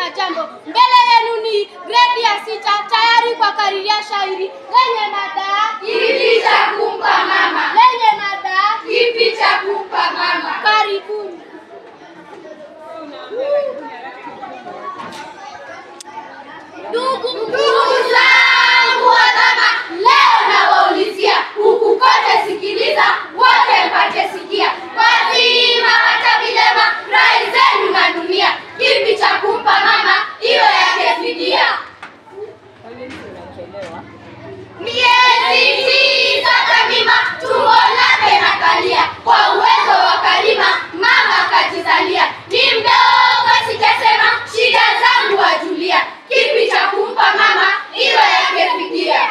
na jambo. Mbele yenu ni gredi ya 6 tayari kwa kariria shairi lenye mada kipi cha kumpa mama. Lenye mada kipi cha kumpa mama. Karibuni. Ndugu zangu wadhama, leo nawaulizia, huku kote sikiliza, wote mpate sikia. Wazima hata vilema, rai zenu na dunia, kipi cha kumpa mama iwe yake fidia. Miezi 9 kamima, tumbo lake nakalia, kwa uwezo wa kalima, mama kajizalia. Ni mdogo sijasema, shida zangu wajulia, kipi cha kumpa mama iwe yake fidia.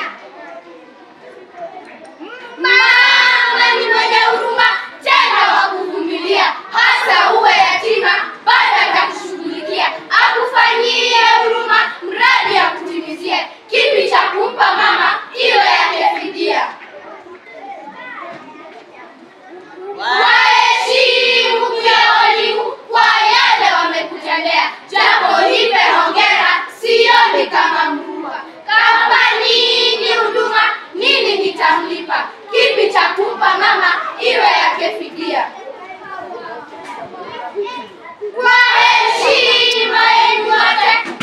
Mama ni mwenye huruma, tena wa kuvumilia, hasa uwe yatima, bado atakushughulikia, akufanyie huruma, mradi akutimizie. Kipi cha kumpa mama iwe yake fidia. Waheshimu pia walimu kwa yale wamekutendea, japo nipe hongera, sioni kama mrua. Kama nini huduma, nini nitamlipa? Kipi cha kumpa mama iwe yake fidia. Kwa heshima yenu wote,